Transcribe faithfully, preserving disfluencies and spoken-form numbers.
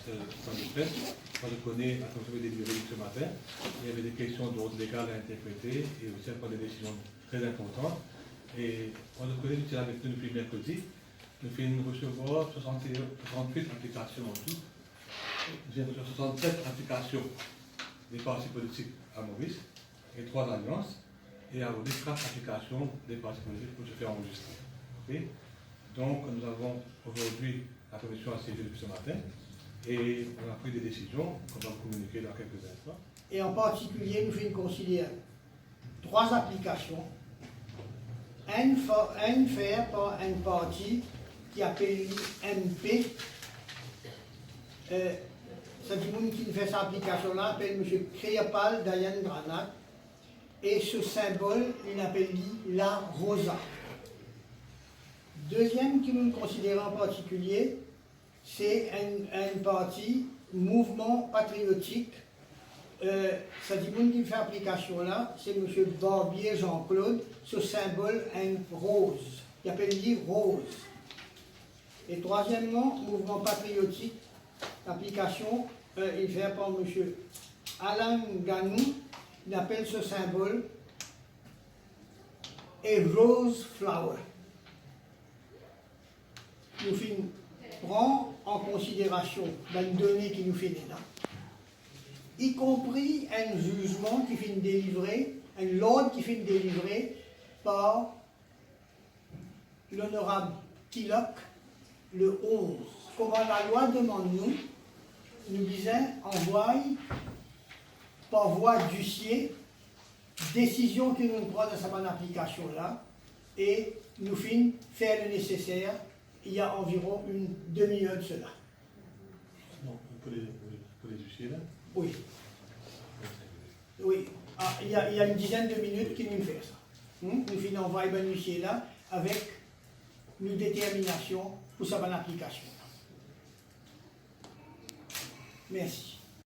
Euh, sans doute, moi je connais la commission de délibéré ce matin, il y avait des questions d'ordre légal à interpréter et aussi à prendre des décisions très importantes. Et moi je connais, nous étions avec nous depuis mercredi, nous venons recevoir soixante et un, soixante-huit applications en tout. Nous avons reçu soixante-sept applications des partis politiques à Maurice et trois alliances, et à quatre applications des partis politiques pour se faire enregistrer. Ok ? Donc, nous avons aujourd'hui, la commission a siégé depuis ce matin et on a pris des décisions qu'on va vous communiquer dans quelques instants. E an partikilye, nou finn konsider trwa aplikasion. Enn fa-, enn fer par enn parti ki apel li M P. Eh, sa dimoun ki fer sa aplikasion la apel Misie Kriyapal Dayandranath e so sinbol, li apel li La Rosa. Deziem ki nou konsidere an partikilye, se enn, enn parti, Mouvman Patriotik. Eh, sa dimoun ki fer aplikasion la, se Misie Barbier Jean-Claude, so sinbol enn roz. Li apel li Roz. E trwazieman, Mouvman Patriotik, aplikasion, eh, li fer par Misie Alan Ganou, li apel so sinbol a rose flower. Nou finn pran an konsiderasion bann done ki nou finn ena, ikonpri enn zizman ki finn delivre, enn lord ki finn delivre par Lonorab Killock le onz. Kouma lalwa demann nou, nou bizin anvway par vwa disie desizion ki nou pran dan sa bann aplikasion la, e nou finn fer le neseser, il y a environ une demi-heure de cela. Non, pour les, pour les, pour les huissiers, là ? Oui. Oui. Ah, il y a, il y a une dizaine de minutes ki nou fer sa. Hmm? Nou finn anvway bann disie la avek nou determinasion pou sa bann aplikasion. Mersi.